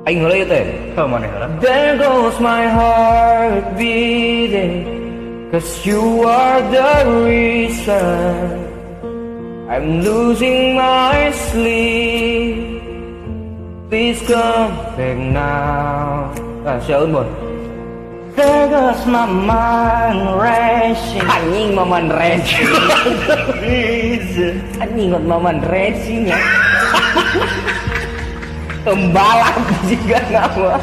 Aing heula ieu teh. Heuh, maneh heula. There goes my heart beating, 'cause you are the reason I'm losing my sleep. Please come back now. Ah, siapa Bon? There goes my mind racing. Anjing, maman racing. Anjing, ngot maman racing ya. Pembalap juga nama.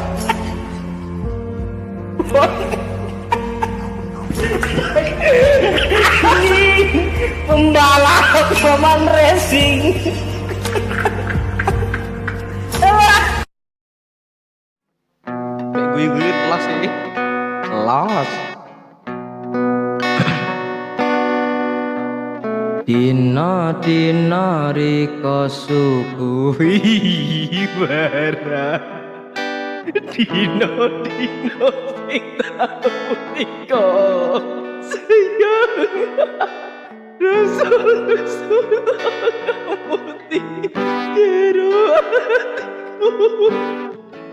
Anjing, pembalap maman racing. Mek guyu-guyu telas sih. Los. Dina dina rika suku Bara. Dino dino sing tau nika. Sayang. Rasul rasul putih. Jero atiku.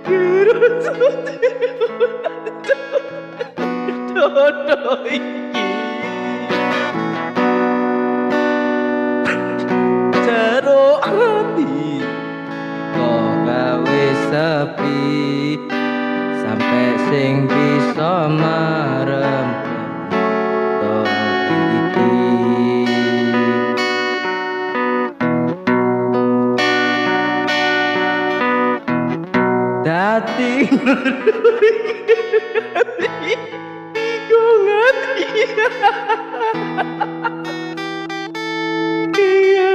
Jero Dodo iki. Jero ati. Kok gawe sepi sampai sing bisa marem iki. Dadi Iku ngati. Iya.